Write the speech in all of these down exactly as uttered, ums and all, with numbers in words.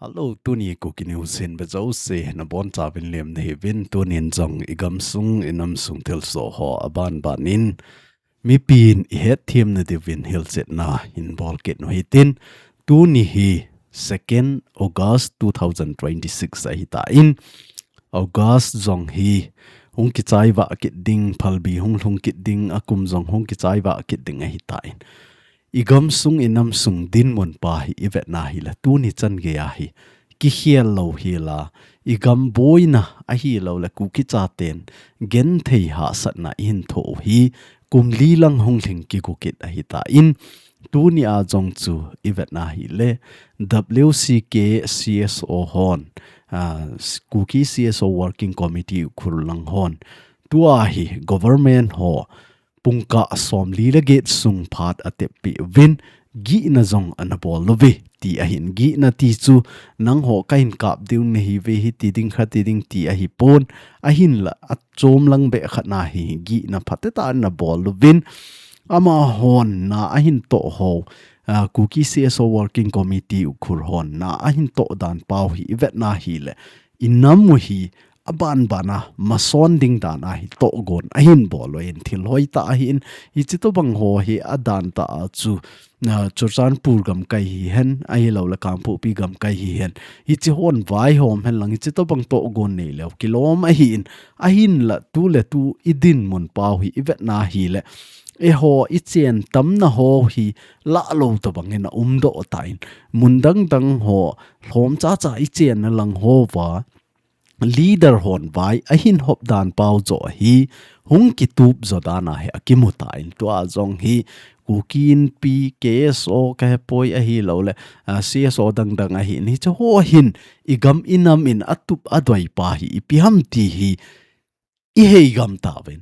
Hello, tuni Kuki News hin vejouse nabonchauvin lemna hiuvin, tunin jong igamsung inamsung thilsoh ho abanbanin mipin ihetthem nadiuvin hilchetna hin bolkit u hitin, tuni hi second August two thousand twenty-six ahitan, August jong hi hung kichai vah kit ding, phalbi hung lhung kit ding, akum jong hung kichai vah kit ding ahitan, igamsung inamsung dinmun pa hi ivetna hile tuni chan geiya hi kikhel lou hila, igam boina ahilouleh Kuki chaten genthei hahsatna ihin thoh u hi kum li lang hung lhing kigo kit ahitan, tunia jong chu ivetna hile W C K C S O hon, ah, Kuki C S O Working Committee Ukhrul lang hon tua hi government ho pungkah somli le get sung phat ateppeh uvin, gihna jong anabol uve ti ahin, gihna ti chu nangho kahin kap diu nahiuve, hiti ding khati ding ti ahipon, ahinla achom lang beh khatna hi gihna phatecha anabol uvin, amahon na ahin toh ho, ah, Kuki C S O Working Committee Ukhrul hon na ahin toh dan pau hi ivetna hile, inam u hi abanbana mason ding dana hi tohgon ahin bol uvin, thil hoitah ahin, hiche tobang ho hi adantah a chu, ah, Churachandpur gamkai hihen, ahilouleh Kangpokpi gamkai hihen, hiche hon vaihom henlang, hiche tobang tohgon neileu kilom ahin, ahinla tuletu idinmun pau hi ivetna hile, eiho ichen tamna ho hi lahlou tobangin aumdoh tan, mun dangdang ho lhomchacha ichenna lang hoa leader hon vai ahin hop dan pau joh hi hung kitup jo dana hi akimutan, tua jong hi Kuki Inpi, K S O kahepoi, ahilouleh, ah, C S O dangdang ahin, hiche ho hin igam inam in atup adoi pa hi ipi ham ti hi ihei gam tauvin.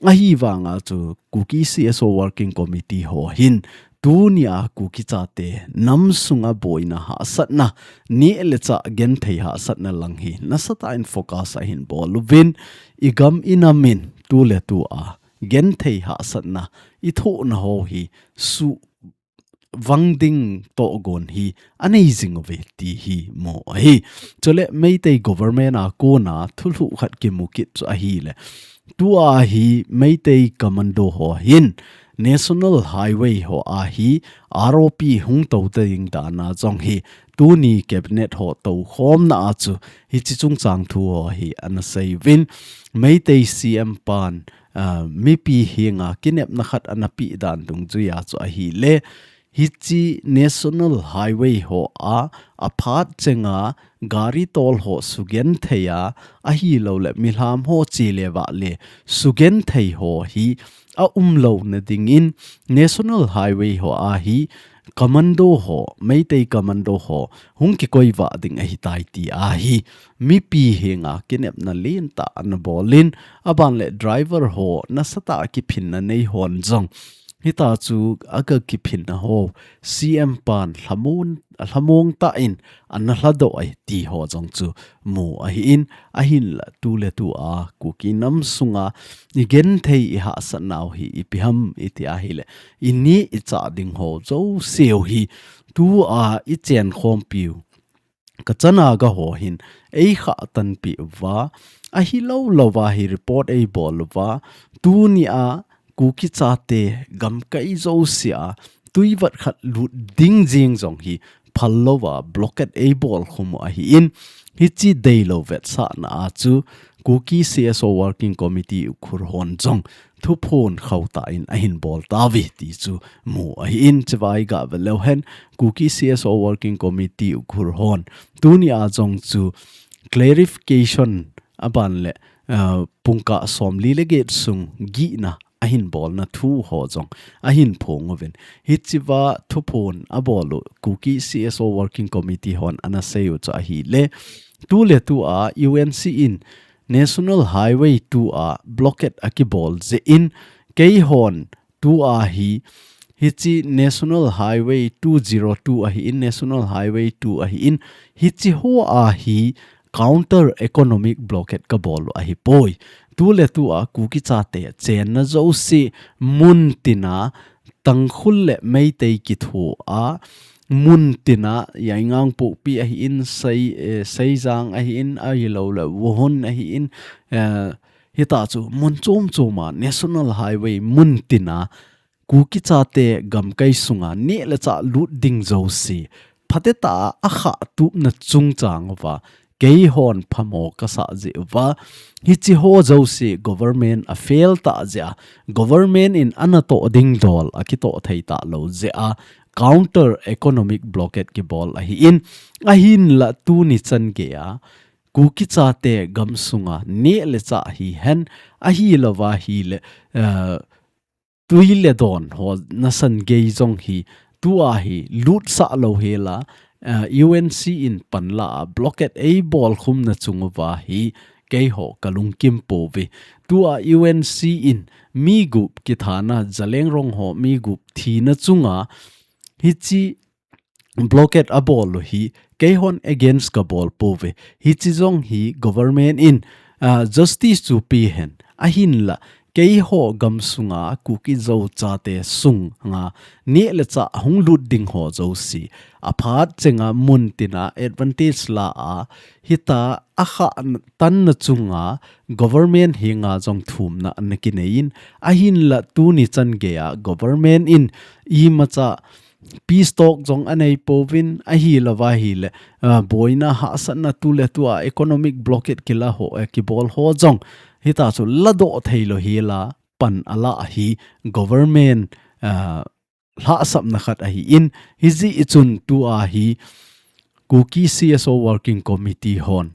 Ahivanga chu Kuki C S O Working Committee ho hin tunia Kuki chate namsunga boina hahsatna, neh le chah genthei hahsatna lang hi nasatah in focus ahin bol uvin, igam inam in tuletua genthei hahsatna ithohna ho hi su vang ding tohgon hi anei jing uve ti hi mu ahi. Chule Meitei government a kona thulhuh khat kimu kit chu ahile, tua hi Meitei commando ho hin National Highway hoa hi R O P hung tou ding dana jong hi tuni cabinet ho toukhomna a chu hiche chungchang thu ho hi anasei uvin, Meitei C M pan, ah, mipi henga kinepna khat anapeh dan dungjuia chu ahile, hiche National Highway hoa aphat chenga gari tol ho sugenthei a, ahilouleh milham ho chele vahle sugenthei ho hi aumlouna dingin National Highway hoa hi commando ho, Meitei commando ho hung kikoi vah ding ahitai ti ahi. Mipi henga kinepna lentah anabolin, aban le driver ho nasatah a kiphinna nei hon jong, hita chu aga kiphinna ho C M pan lhamon, lhamong tah in analhadoh e ti ho jong chu mu ahin, ahinla tuletua Kuki namsunga igenthei ihahsatnau hi ipi ham iti ahile, ineh ichah ding ho jouseu hi tua ichenkhompiu kachana ga ho hin eikhah tanpeh uva, ahilou louva hi report eibol uva, tunia Kuki chate gamkai jousea twivat khat lut ding jeng jong hi phallouva blockade eibol khum u ahin, hiche deilou vetsahna a chu Kuki C S O Working Committee Ukhrul hon jong thuphon khauhtah in ahin bol tauve ti chu mu ahin, chuvai gah veleu hen Kuki C S O Working Committee Ukhrul hon tunia jong chu clarification aban le, ah, pungkah somli le get sung gihna ahin bolna thu ho jong ahin phong uvin. Hichea thuphon abol u Kuki C S O Working Committee hon anasei u chu ahile, tuletua U N C in National Highway two a blockade akibol jeh in, keihon tua hi, hiche National Highway two zero two ahin, National Highway two ahin, hiche hoa hi counter economic blockade kabol u ahipoi. Tuletua Kuki chate chenna jouse muntina Tangkhul le Meitei kithoa mun tina, Yaingangpokpi ahin, Sei, eh, Seijang ahin, ahilou le, Wohon ahin, eh, hita chu mun chom choma National Highway mun tina, Kuki chate gamkai sunga neh le chah lut ding jouse, phatecha a khah tupna chungchang uva, keihon phamo kasah jeh uva, hiche ho jouse government a fail tah jeh a, government in ana toh ding dol a kitoh thei talou jeh a, counter economic blockade kibol ahin, ahinla tuni chan geiya, Kuki chate gamsunga neh le chah hihen, ahilouva hile, eh, tui le don ho nasan gei jong hi, tua hi lutsah lou hela, eh, U N C in panla a blockade eibol khumna chung uva hi, keiho kalungkim pouve. Tua U N C in mi gup kithana, Zeliangrong ho mi gup thina chunga, hiche blockade abol u hi, keihon against kabol pouve. Hiche jong hi government in, ah, justice chu pehen. Ahinla, keiho gamsunga Kuki Zo chate sunga neh le chah hung lut ding ho jouse, aphat chenga mun tina advantage la a, hita a khah tanna chunga government henga jong thumna ana kinei in, ahinla tuni chan geiya government in imacha peace talk jong anei pouvin, ahilouva hile, ah, boina hahsatna tu le tua economic blockade kila ho, eh, kibol ho jong, hita chu ladoh thei lou hela pan ala hi government, ah, lhahsamna khat ahin, hijeh chun tua hi Kuki C S O Working Committee hon,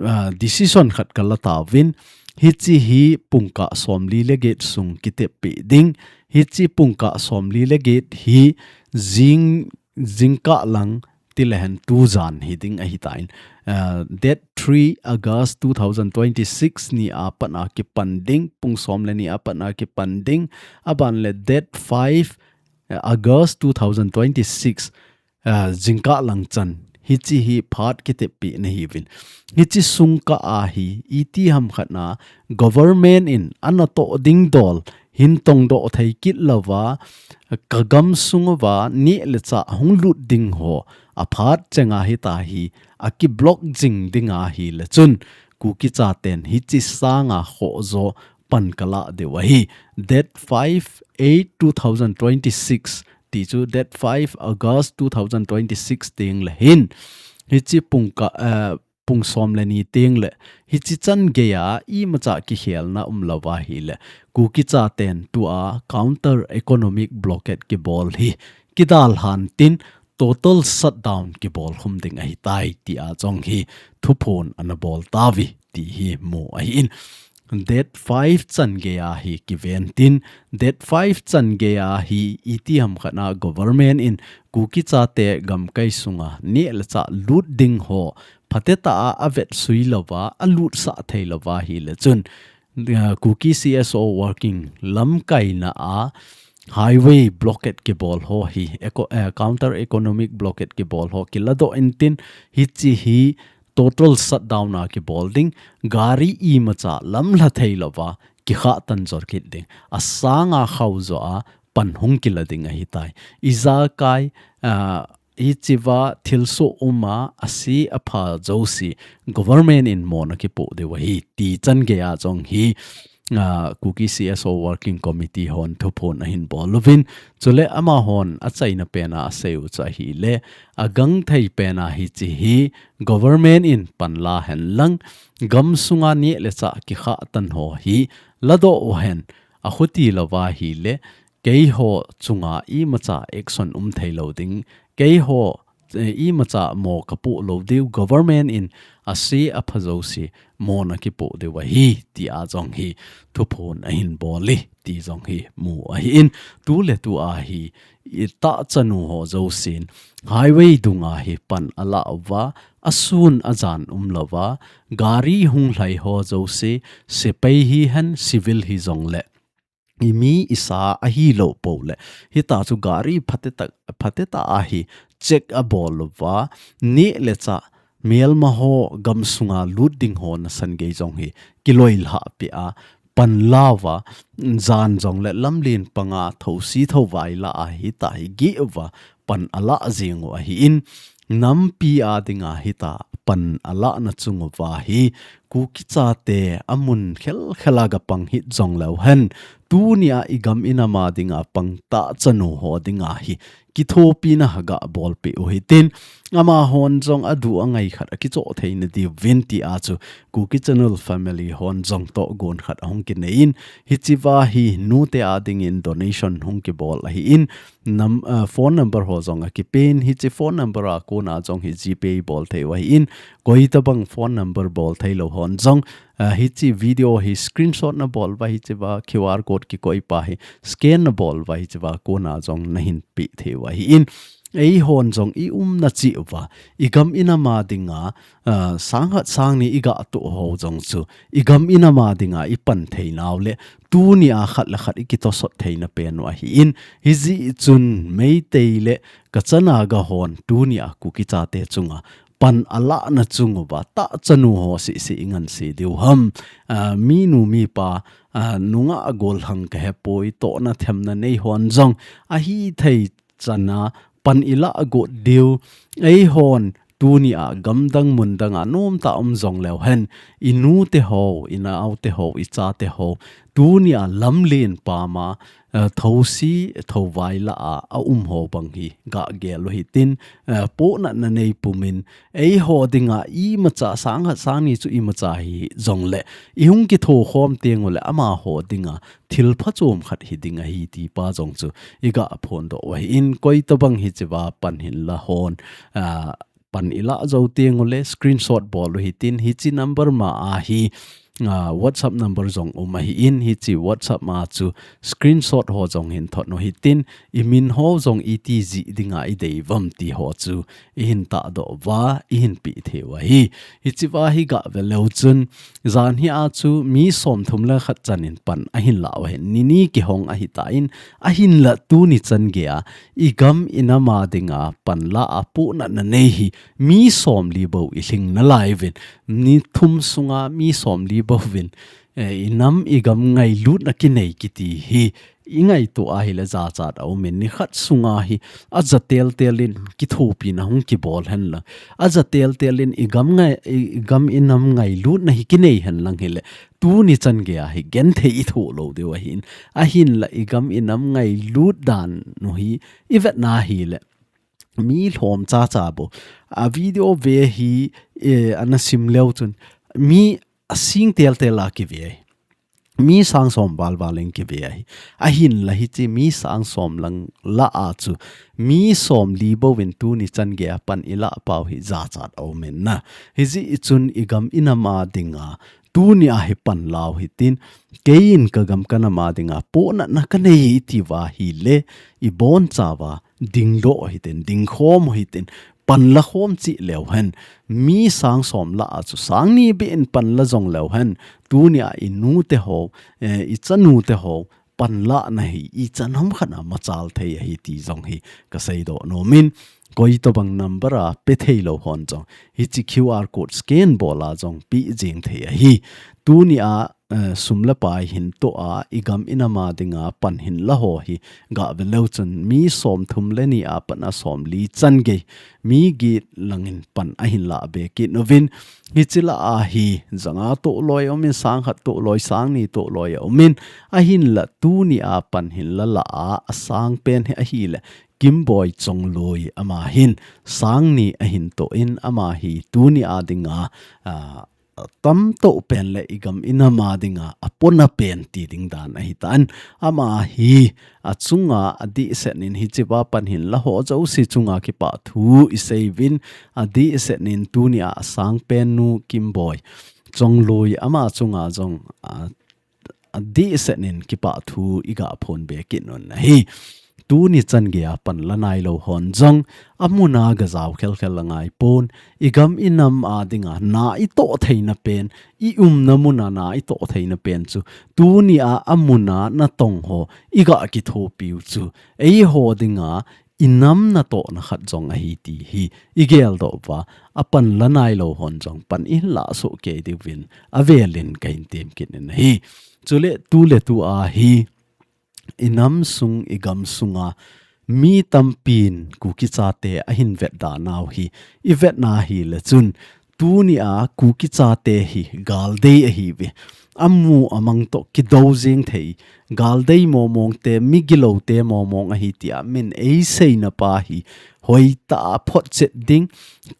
ah, decision khat kala tauvin, hiche hi pungkah somli le get sung kiteppi ding, hiche pungkah somli le get hi jing, jingkah lang tilehen tujan hiding ahitan, ah, date three August two thousand twenty-six ni a pat a kipan ding, pung som le ni a pat a kipan ding, aban le date five, eh, August two thousand twenty-six, ah, jingkah lang chan, hiche hi phat kiteppi nahiuvin. Hiche sungkah a hi, iti ham khat na, government in ana toh ding dol hin tongdoh thei kit louva, ka gamsung uva neh le chah hung lut ding ho, aphat chenga hita hi, akiblock jing ding ahile chun, Kuki chaten hiche sanga khoh jo pan kala diu ahi. Date five eight two thousand twenty-six, ti chu date five August two thousand twenty-six teng le hin, hiche pungkah, eh, pung som le ni teng le, hiche chan geiya imacha kikhelna umlouva hile, Kuki chaten tua counter economic blockade kibol hi, kidalhan tin, total shutdown kibol khum ding ahitai, tia jong hi thuphon ana bol tauve, ti hi mu ahin. Date five chan geiya hi kiven tin, date five chan geiya hi iti ham khat na government in Kuki chate gamkai sunga neh le chah lut ding ho, phatecha a avetsui louva, alutsah thei louva hile chun, ah, Kuki C S O working lamkaina a highway blockade kibol ho hi, eco-, eh, counter economic blockade kibol ho kiladoh intin, hiche hi total shutdown a kibol ding, gari imacha lamlha thei louva, kikhah tan jor kit ding. Asanga khao jo a pan hung kila ding ahitai. Ijakai, ah, hichea thilsoh uma ase apha jouse government in mona kipoh diu ahi, ti chan geiya jong hi, ah, Kuki C S O Working Committee hon thuphon ahin bol uvin. Chule amahon achaina pena asei u chu ahile, agangthei pena hiche hi government in pan la hen lang, gamsunga neh le chah kikhah tan ho hi ladoh uhen, akhuti louva hile, keiho chunga imacha action um thei lou ding, keiho, eh, imacha mo kapoh lou diu, government in ase apha jouse mona kipoh diu ahi, tia jong hi thuphon ahin bol e, ti jong hi mu ahin, tu le tua hi, i tahchanu ho jousen, highway dunga hi pan ala uva, asun ajan umlouva, gari hung lhai ho jouse, sepai hihen, civil hijong le, imi isa ahilou pou le, hita chu gari phatecha, phatecha a hi check abol uva, neh le chah, melma ho gamsunga lut ding ho nasan gei jong hi, kiloi lhah peh a, pan la uva, jan jong le lamlen panga thousi thouvai la a hita hi geh uva, pan alah jing u ahin, nampi a dinga hitia pan alahna chung uva hi Kuki chate amun khelkhel a gapang hih jongleu hen, tunia igam inam a dinga pang tah chanu ho dinga hi kithopina gabol peh u hitin, amahon jong adu angai khat akichoh theina diuvin tia chu Kuki Channel family hon jong tohgon khat ahung kinei in, hichea hi nute a dingin donation hung kibol ahin, nam, ah, phone number ho jong akipen, hiche phone number a kona jong hi GPay bol thei u ahin, koitabang phone number bol theilou hon jong, ah, hiche video hi screenshot nabol uva, hichea QR code kikoi pa hi scan nabol uva, hichea kona jong nahin pe thei u ahin, eihon jong i umna cheh uva, igam inam a dinga, ah, sangkhat sangni igatoh ho jong chu, igam inam a dinga ipan theinau le, tunia khat le khat ikitosot theina pen u ahin, hijeh chun Meitei le kachanu gahon tunia Kuki chate chunga pan alahna chung uva tah chanu ho sese ingansei diu ham, ah, minu mipa, ah, nungah gollhang kahepoi, tohna themna nei hon jong ahithei chana pan ilah got diu, eihon tunia gamdang mundang a nomtah a um jongleu hen, inute ho, inaote ho, ichate ho, tunia lamlen pama, eh, thousi, thouvai lah a, aum ho bang hi gagel u hitin, eh, pohnatna nei pumin, eiho dinga imacha sangkhat sangni chu imacha hi jongle, ihung kithokhom teng ule amaho dinga thil phachom khat hiding ahi ti pa jong chu igaphondoh u ahin, koitabang hichea pan hinla hon, ah, pan ilah jou teng ule screenshot bol u hitin, hiche number ma a hi, ah, WhatsApp number jong um ahin, hiche WhatsApp ma chu screenshot ho jong hin thot u hitin, imin ho jong iti jeh dinga idei uvam ti ho chu ihin tahdoh uva, ihin pe thei u ahi. Hichea hi gave leu chun, janhi a chu mi somthum le khat chanin pan ahin lah u ahin, nini kihong ahitan, ahinla tuni chan geiya igam inam a dinga pan lah a pohnatna nei hi mi somli bou ilhing nalaiyuvin, ni thum sunga mi somli bouvin, eh, inam igam ngailutna kinei kiti hi ingaito ahile jachat aumin, nikhat sunga hi aja teltel in kithopina hung kibol henlang, aja teltel in igam ngai, igam inam ngailutna hi kinei henlang hile, tuni chan geiya hi genthei ithoh lou diu ahin, ahinla igam inam ngailut dan u hi ivetna hile, mi lhom chacha bou, a video ve hi, eh, ana sim leu chun, mi asing teltel a kive ahi. Mi sang som valval in kive ahi. Ahinla hiche mi sang som lang lah a chu, mi somli bouvin tuni chan geiya pan ilah pau hi jachat aumin na. Hijeh chun igam inam a dinga tunia hi pan lah u hitin, keiin kagam kanam a dinga pohnatna kanei iti uva hile, ibonchauva dingdoh u hitin, dingkhom u hitin, pan lakhom cheh leu hen, mi sang som lah a chu sangni beh in pan la jongleu hen, tunia inute ho, eh, ichanute ho pan lahna hi ichan ham khat a machal thei ahi ti jong hi kaseidoh nomin, koitobang number a pe theilou hon jong hiche QR code scan bol a jong pe jeng thei ahi. Tunia, eh, sum le pai hin toh a igam inam a dinga pan hin la ho hi gave leu chun mi somthum le ni a pat a somli chan gei, mi get langin pan ahin lah be kit uvin, hiche lah a hi janga toh loi aumin, sangkhat toh loi, sangni toh loi aumin, ahinla tunia pan hin la lah a asang pen hi ahile Kimboi Chongloi, ama hin sangni ahin toh in, ama hi tunia dinga, ah, tamtah pen le igam inam a dinga apona pen ti ding dan ahitan. Ama hi achunga adehset in hichea pan hin la ho jouse chunga kipathu iseiuvin, adehset in tunia asang pen nu Kimboi Chongloi ama chunga jong, ah, adehset in kipathu igaphon be kit un ahi. Tuni chan geiya pan la nailou hon jong, amun a gajao khelkhel angaipon, igam inam a dinga na itoh theina pen, iumna mun a na itoh theina pen chu, tunia amun a natong ho iga kithopiu chu, eiho dinga inam natohna khat jong ahi ti hi igeldoh uva, apan la nailou hon jong pan ihin lah soh kei diuvin avelin kahin tem kit in ahi. Chule tuletu a hi, inam sung, igam sunga mi tampin Kuki chate ahin vetda nau hi, i vetna hi le chun, tuni a Kuki chate hi gal dei ahi ve. Amu amang to kidou jing thei, gal dei momong te, mi gilou te momong ahi tia min ei seina pa hi, hoita a photchet ding,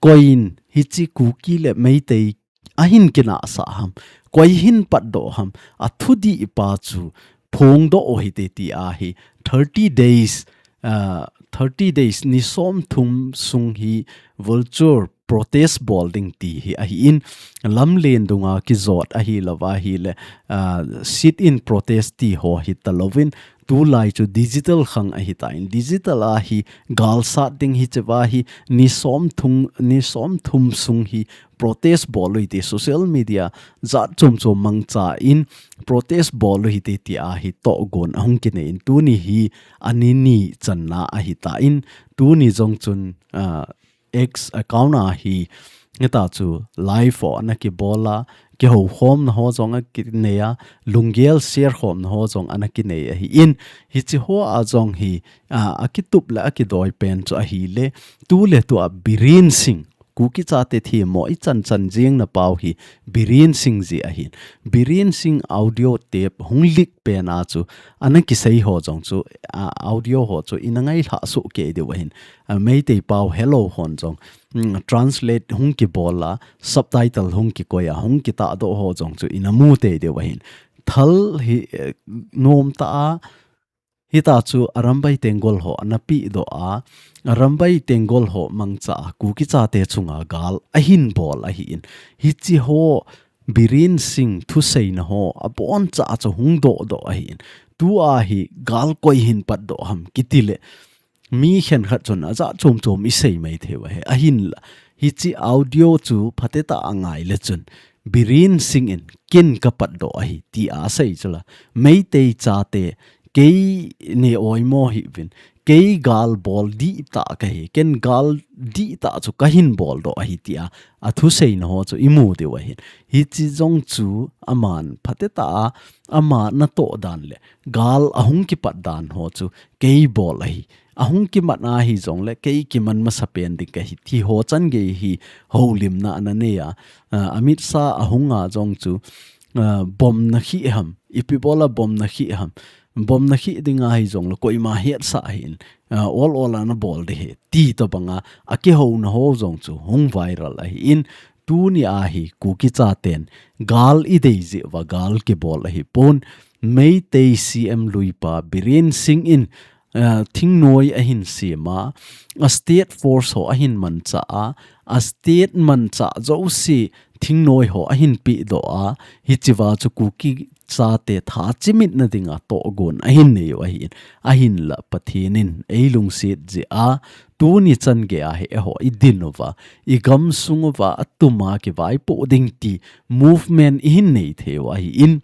koiyin hichi Kuki le Meitei ahin kinahsah ham, koi hin patdoh ham, a thudih pa chu phongdoh u hite ti ahi. Thirty days, uh, thirty days ni som thum sung hi vulture protest bol ding ti hi ahi in, lamlen dunga kijot ahi lova hi le, uh, sit in protest ti ho hi ta lovin, tulai chu digital khang ahi ta in, digital a hi galsat ding hi cheva hi ni som thum, ni som thum sung hi protest bol u hite, social media jat chom chom mangcha in protest bol u hite ti ahi tohgon ahung kinei in, tuni hi ani ni channa ahi ta in, tuni jong chun, ah, X account a hi hita chu live ho ana kibol a, kihoukhomna ho jong akinei a, lunggel share khomna ho jong ana kinei ahi in, hichi ho a jong hi, ah, akitup le akidoi pen chu ahi le, tu le tu a Biren Singh, Kuki chate themmo i chan chan jing na pau hi Biren Singh ji ahin. Biren Singh audio tape hung leak pen a chu ana kisei ho jong chu, a, audio ho chu ina ngailhah soh kei diu ahin. A, Meitei pau hello hon jong, mm, translate hung kibol a, subtitle hung kikoi a, hung kitahdoh ho jong chu ina mu tei diu ahin. Thal hi, eh, nom ta a, hita chu Arambai Tenggol ho ana pehdoh a, Arambai Tenggol ho mangcha a Kuki chate chunga gal ahin bol ahi in. Hichi ho Biren Singh thuseina ho aboncha a chu hung dohdoh ahi in. Tu a hi gal koi hin patdoh ham kiti le, mi khenkhat chun ajat chom chom i sei mai thei u ahi. Ahinla, hichi audio chu phatecha a ngai le chun, Biren Singh in ken ka patdoh ahi ti a sei chu la. Meitei chate, kei nei oimo hih uvin, kei gal bol dihtah ka hi, ken gal dihtah chu ka hin boldoh ahi tia, a thuseina ho chu i mu diu ahin. Hichi jong chu aman phatecha a, ama natoh dan le, gal ahung kipat dan ho chu kei bol ahi. Ahung kimat ahi jong le, kei kiman masa pen ding ka hi, ti ho chan gei hi houlimna ana nei a. Ah, Amit Shah ahung a jong chu, ah, bomb na khi ham, ipi bol a bomb na khi ham. Bomb na khi ding ahi jong le, koima hetsah hin, ah, ol ol ana bol ding ahi, ti tobang a, akihouna ho jong chu hung viral ahi in, tuni a hi Kuki chaten gal i dei jeh uva gal kibol ahi pon. Meitei C M lui pa Biren Singh in, ah, thingnoi ahin sem a, a state force ho ahin mancha a, a state mancha jouse thingnoi ho ahin pehdoh a, hichi va chu Kuki chate tha chimitna dinga tohgon ahin nei u ahi in, ahinla Pathen in ei lungset jeh a, tuni chan gei a hi eiho i din uva, i gamsung uva, atum a kivaipoh ding ti movement i hin nei thei u ahi in,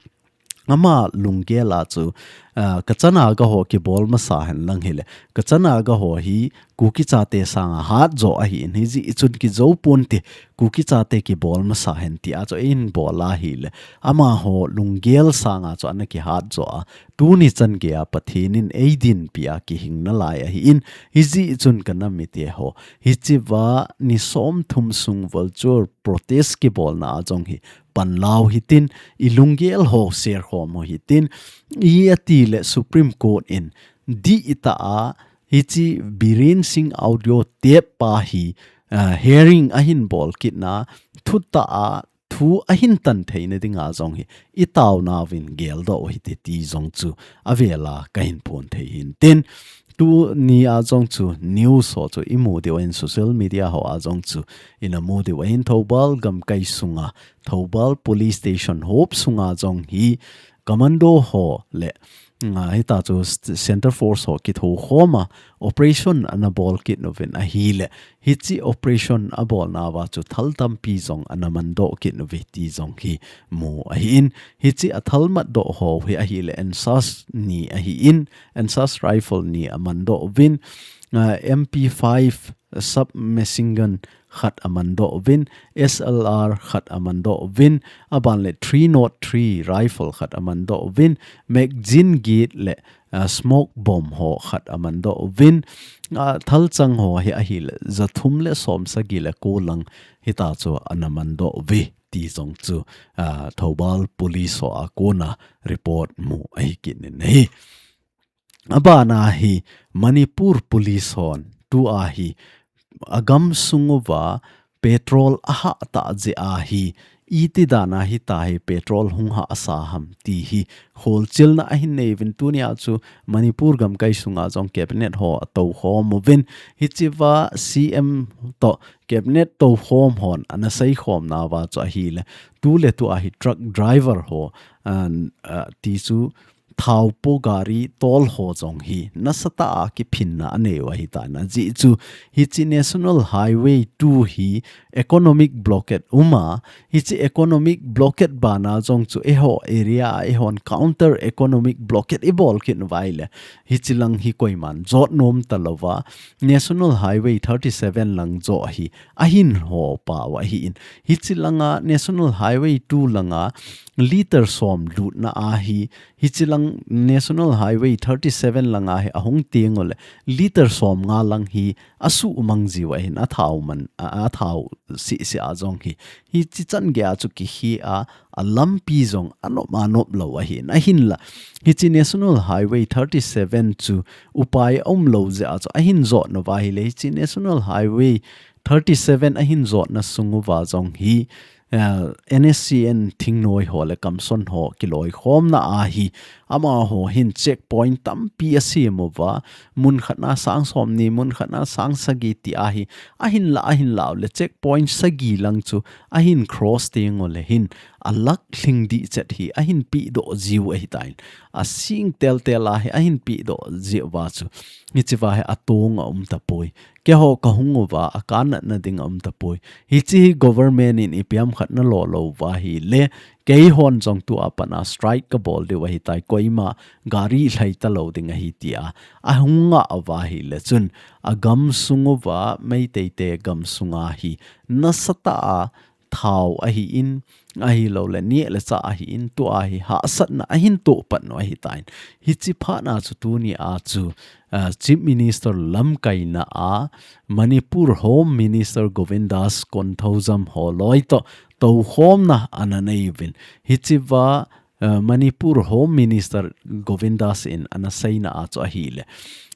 ama lunggel a chu, ah, ka chana ga ho kibol masa hen lang hile, ka chana ga ho hi Kuki chate sanga hat jo ahi in, hijeh chun kijo ponte, Kuki chate kibol masa hen tia chu in bol ahi le, ama ho lunggel sanga chu ana kihat jo a, tuni chan gei a Pathen in ei dinpi a kihing nalai ahi in, hijeh chun ka nam mite ho, hichi va ni som thum sung vulture protest kibolna a jong hi pan lau hitin, i lunggel ho share khom u hitin, i ati le Supreme Court in dihtah a, hichi Biren Singh audio tape pa hi, ah, hearing ahin bol kitna, thutah a, thu ahin tan theina dinga jong hi, i taona uvin geldoh u hite ti jong chu, avel a ka hin phon thei hin tin, tuni a jong chu news ho chu i mu diu ahin, social media ho a jong chu ina mu diu ahin, Thoubal gamkai sunga, Thoubal Police Station hop sunga jong hi commando ho le, nga hita chu st-, Centre Force ho kitho khom a, operation ana bol kit uvin ahi le, hichi operation abolna uva chu thal tampi jong ana mandoh kit uve ti jong hi mu ahi in, hichi a thal matdoh ho hi ahi le, N S A S ni ahi in, N S A S rifle ni amandoh uvin, ah, M P five submachine gun khat amandoh uvin, S L R khat amandoh uvin, aban le three nought three rifle khat amandoh uvin, magazine get le, ah, smoke bomb ho khat amandoh uvin, ah, thalchang ho hi ahile, za thum le som sagi le ko lang hitachu ana mandoh uve ti jong chu, ah, Thoubal Police ho a kona report mu ahi kit in ahi. Abana hi Manipur Police hon tua hi agam sung uva petrol ahah tah jeh a hi iti dan a hita hi petrol hung hahsa ham ti hi kholchilna ahin nei uvin tunia chu Manipur gamkai sunga jong cabinet ho atou khom uvin hichea C M toh cabinet tou khom hon ana sei khom nauva chu ahile tu le tua hi truck driver ho an, ah, ti chu thao po gari tol ho jong hi nasatah a kiphinna anei u ahitai. Ajeh chu hiche National Highway two hi economic blockade uma, hiche economic blockade bana jong chu eiho area a eihon counter economic blockade ibol kit uva ahile hiche lang hi koiman jot nom talouva National Highway thirty seven lang joh hi ahin ho pau ahin. Hiche langa National Highway two langa liter som lutna a hi hiche lang National Highway thirty seven langa hi ahung teng ule liter som nga lang hi asumang jiu ahin athao man, a, athao sisi a jong hi. Hiche chan gei a chu kihi a, alampi jong anop anop lou ahin. Ahinla hiche National Highway thirty seven chu upai aum lou jeh a chu ahin jot nauva ahile hiche National Highway thirty seven ahin jotna sung uva jong hi, eh, N S C N thingnoi ho le kamson ho kiloikhomna a hi amaho hin checkpoint tampi asem uva, mun khatna sang somni, mun khatna sang sagi ti a hi ahinla, ahinla ule checkpoint sagi lang chu ahin cross teng ule hin alak lhing dih chet hi ahin pehdoh jiu ahitai. Asing teltel a hi ahin pehdoh jiuva chu hichea hi atong aum tapoi. Keiho kahung uva, akanatna ding aum tapoi. Hiche hi government in ipi ham khat nalo louva ahile, keihon jong tua pat a strike kabol diu ahitai, koima gari lhai talou ding ahi tia ahung ngah uva ahile chun, agam sung uva Meitei te gam sunga hi nasatah a thao ahin, ahilouleh neh le chah ahin, tua hi hahsatna ahin tohpat u ahitai. Hiche phatna chu tunia chu, ah, Chief Minister lamkaina a Manipur Home Minister Govindas Konthoujam holoi toh toukhomna ana nei uvin. Hichea, ah, Manipur Home Minister Govindas in ana seina a chu ahile,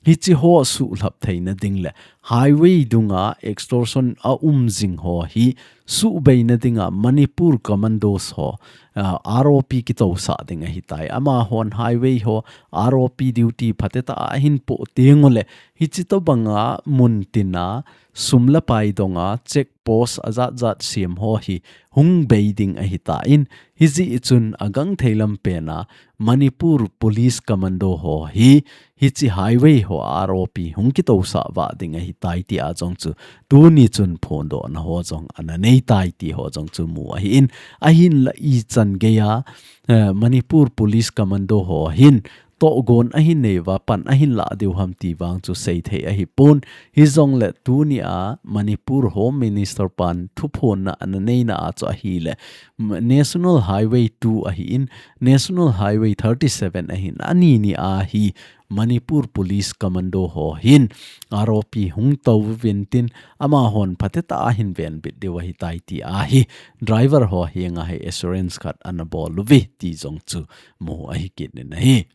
hiche ho suhlhap theina ding le highway dunga extortion aum jing ho hi suhbeina dinga Manipur Commandos ho, ah, R O P kitousah ding ahitai. Amahon highway ho R O P duty phatecha a ahin poh teng ule, hiche tobanga mun tina sum le pai donga check post ajat jat sem ho hi hung bei ding ahitan, hijeh chun agangthei lam pena Manipur Police Commando ho hi hiche highway ho R O P hung kitousah vah ding ahitai tia jong chu tuni chun phondohna ho jong ana neitai ti ho jong chu mu ahin, ahinla ichan geiya, eh, Manipur Police Commando ho hin tohgon ahin nei uva pan ahin lah diu ham ti vang chu seithei ahipon. Hijongle tunia Manipur Home Minister pan thuphonna ana neina a chu ahile, m-, National Highway two ahin, National Highway thirty seven ahin, ani ni a hi Manipur Police Commando ho hin R O P hung tou uvin tin, amahon phatecha a hin venbit diu ahitai ti ahi, driver ho henga hi assurance khat ana bol uve ti jong chu mu ahi kit in ahi.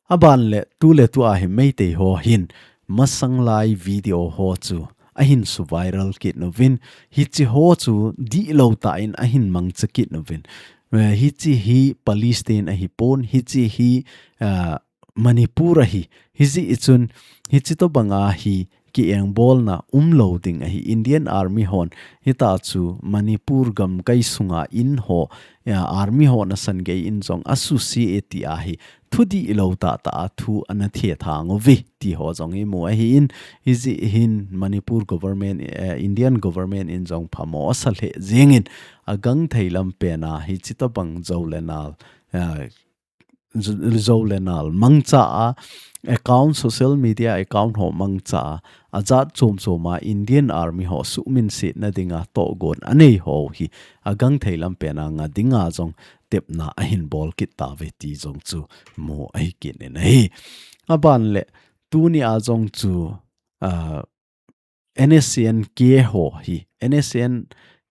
Aban le tu le tua hi Meitei ho hin masang lai video ho chu ahin su viral kit uvin, hiche ho chu dihlou tah in ahin mangcha kit uvin. Eh, hiche hi Palestine ahipon, hiche hi, ah, Manipur ahi. Hijeh chun hiche tobanga hi kiengbolna umlou ding ahi. Indian Army hon hitachu Manipur gamkai sunga in ho, ya, Army hon asan gei in jong asuse e ti ahi. Thu dihlou tahtah a thu ana thethang uve ti ho jong imu ahin, hijeh hin Manipur government, eh, Indian government in jong phamo asa lheh jengin agangthei lam pena hiche tobang jou le nal, eh, jou le nal mangcha a account, social media account ho mangcha a, ajat chom chom a Indian Army ho suhminsetna dinga tohgon anei ho hi agangthei lam pena nga dinga jong tepna ahin bol kit tauve ti jong chu mu ahi kit in ahi. Aban le tuni a jong chu, ah, N S C N K ho hi, N S C N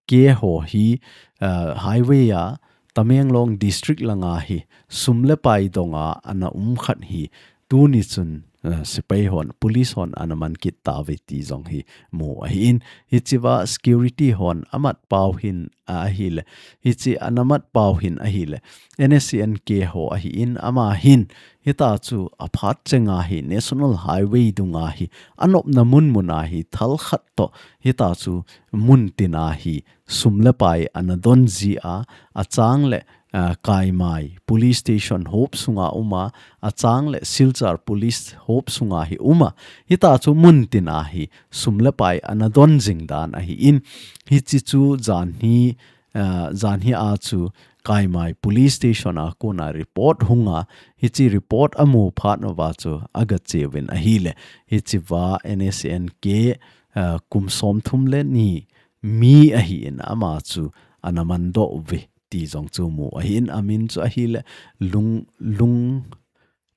K ho hi, ah, highway a Tamenglong district langa hi sum le pai donga ana um khat hi tuni chun, ah, sepai hon, police hon ana man kit tauve ti jong hi mu ahi in, hichea security hon amat pau hin ahile, hiche ana mat pau hin ahile, N S C N K ho ahi in ama hin, hita chu aphat chenga hi National Highway dunga hi anopna mun muna hi thal khat toh hita chu mun tina hi sum le pai ana don ji a, achang le, ah, Kaimai Police Station hop sunga uma, achang le Silchar Police hop sunga hi uma, hita chu mun tina hi sum le pai ana don jing dan ahi in, hiche chu jan hi, ah, jan hi a chu Kaimai Police Station a kona report hunga, hiche report amu phat uva chu aga cheuvin ahile, hichea N S C N K, ah, kum som thum le ni mi ahi in ama chu ana man doh uve ti jong chu mu ahi in, amin chu ahile Lung, Lung,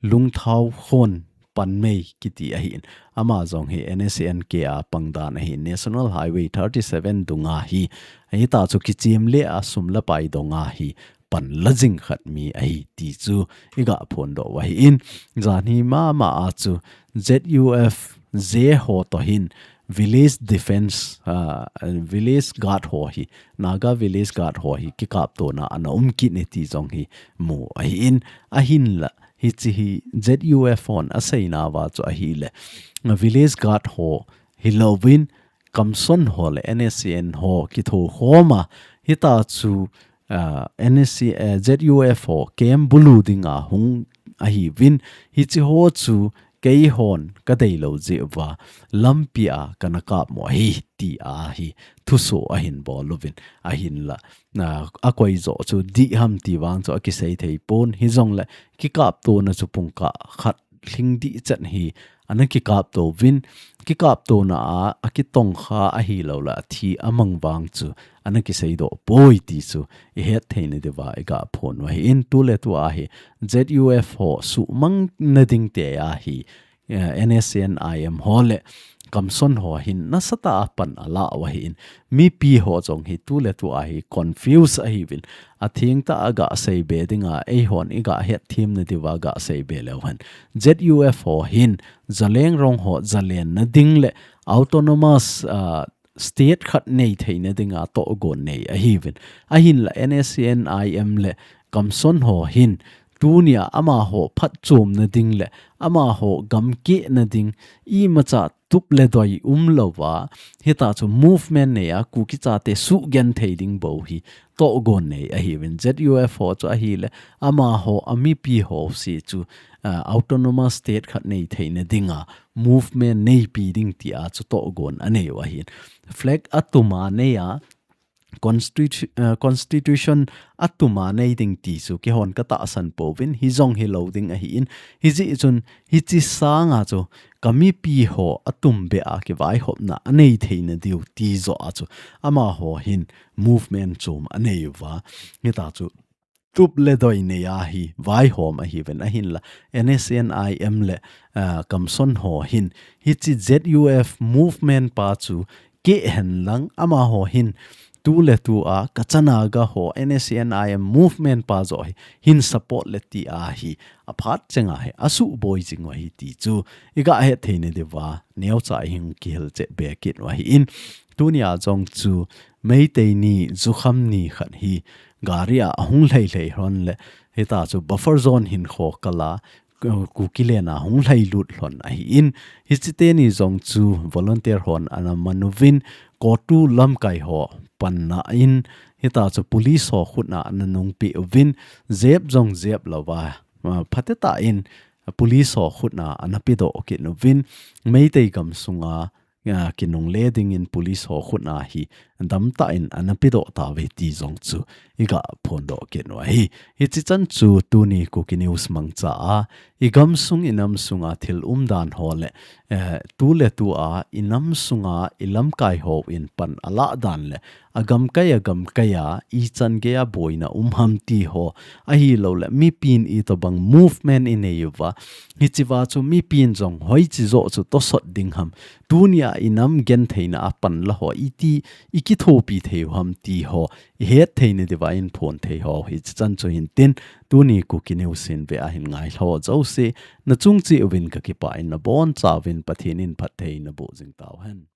Lungthau Khon Panmei kiti ahi in, ama jong hi N S C N K a pang dan ahi, National Highway thirty seven dunga hi, hita chu kichem le a sum le pai donga hi pan la jing khat mi ahi ti chu iga phondoh u ahi in, jan hi mama a chu Z U F J ho toh hin Village Defense, ah, Village Guard ho hi, Naga Village Guard ho hi kikaptona ana um kit e ti jong hi mu ahi in, ahinla hiche hi Z U F hon aseina uva chu ahile, Village Guard ho hilouvin Kamson ho le N S C N ho kithokhom a, hita chu, ah, N S C, eh, Z U F ho camp bulu dinga hung ahiuvin, hiche ho chu keihon kadei lou jeh uva lampi a kana kap mo ahi ti a hi thuso ahin bol uvin, ahinla, ah, akoi jo chu dih ham ti vang chu akisei thei pon, hijongle kikaptona chu pungkah khat lhing dih chet hi ana kikapto uvin, kikaptona a, akitongkha ahilou le athi amang vang chu ana kiseidoh poi ti chu ihet theina diuva iga phon u ahi in, tuletu a hi Z U F ho suhmang na ding tia hi, eh, N S C N I M ho le Kamson ho hin nasatah a pan ala u ahi in, mipi ho jong hi tuletu a hi confuse ahiuvin, athengtah a gasei be dinga, eihon iga hetthem na diuva gasei be leu hen, Z U F ho hin Zeliangrong ho zalen na ding le autonomous, ah, state khat nei theina dinga tohgon nei ahiuvin, ahinla N S C N I M le Kamson ho hin tunia amaho phatchomna ding le amaho gamkehna ding imacha tup le doi umlouva, hita chu movement nei a Kuki chate sugenthei ding bou hi tohgon nei ahiuvin, Z U F ho chu ahile amaho a mipi ho si chu, ah, autonomous state khat nei theina dinga movement neipi ding tia chu tohgon anei u ahin, flag atum a nei a, constitu-, eh, constitution atum a nei ding ti chu keihon katahsan pouvin, hijong hilou ding ahi in, hijeh chun hiche sanga chu kamipi ho atum beh a kivaihopna anei theina diu ti joh a chu amaho hin movement chom anei uva, hita chu tup le doi nei a hi vaihom ahiuvin, ahinla N S C N I M le, ah, Kamson ho hin hiche Z U F movement pa chu keh henlang amaho hin tuletu a Kacha Naga ho N S C N I M movement pa joh hi hin support le ti a hi aphat chenga hi asuhboi jing u ahi ti chu iga het theina diuva neocha ihung kihil chet be kit u ahi in, tunia jong chu Meitei ni, jukham ni khat hi gari a ahung lhai lhai lhon le, hita chu buffer zone hinkho kal a, Ku-, Kuki len a hung lhai lut lhon ahi in, hiche teni jong chu volunteer hon ana man uvin, CoTU lamkai ho panna in, hita chu police ho khut a ana nungpeh uvin, jep jong jep louva, ah, phatetah in police ho khut a ana pedoh kit uvin, Meitei gamsunga, ah, kinungle dingin police ho khut a hi, damtah in ana pedoh tauve ti jong chu iga phondoh kit u ahi. Hichi chan chu tuni Kuki News mangcha a, i gamsung i namsunga thil umdan ho le, eh, tu le tu a i namsunga i lamkai hon pan alah dan le, a gamkai a gamkai a ichan geiya boina um ham ti ho, ahilou le mipin itobang movement i nei uva, hichiva chu mipin jong hoichi joh chu tosot ding ham, tunia i nam gentheina a panla ho iti i kithopi thei u ham ti ho, i hetthei na diuva i phonthei ho, hichi chan chu hintin, tuni Kuki News in ve ahin ngailha ho jouse, na chung cheh uvin ka kipah in na boncha uvin Pathen in phatthei naboh jing tauhen.